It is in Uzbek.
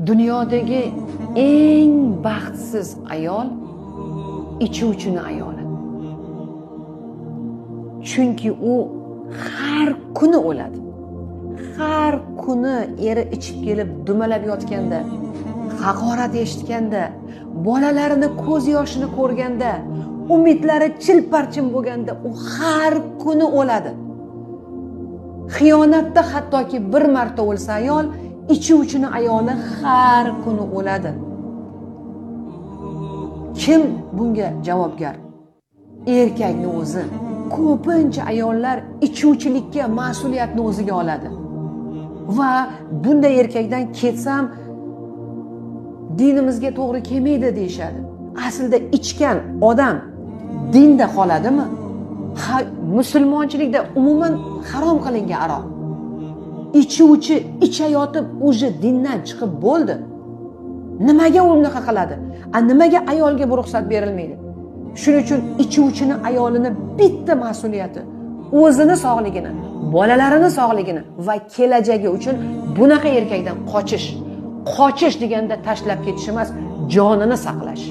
Dunyodagi eng baxtsiz ayol ichuvchini ayoli. Chunki u har kuni o'ladi. Har kuni eri ichib kelib dumalab yotganda, haqorat eshitganda, bolalarini ko'z yoshini ko'rganda, umidlari chilparchin bo'lganda u har kuni o'ladi. Xiyonatda hattoki bir marta o'lsa ayol, ichuvchini ayoli har kuni o'ladi. Kim bunga javobgar? Erkakni o'zi. Ko'pincha ayollar ichuvchilikka mas'uliyatni o'ziga oladi. Va bunday erkakdan ketsam dinimizga to'g'ri kelmaydi deyishadi. Aslida ichgan odam dinda qoladimi? Ha, musulmonchilikda umuman harom qilingan aroq. Ichuvchi ichayotib уже dindan chiqib bo'ldi. Nimaga u unaqa qiladi? A nimaga ayolga bu ruxsat berilmaydi? Shuning uchun ichuvchini ayolini bitta mas'uliyati o'zini sog'ligini, bolalarini sog'ligini va kelajagi uchun bunaqa erkakdan qochish. Qochish deganda tashlab ketish emas, jonini saqlash.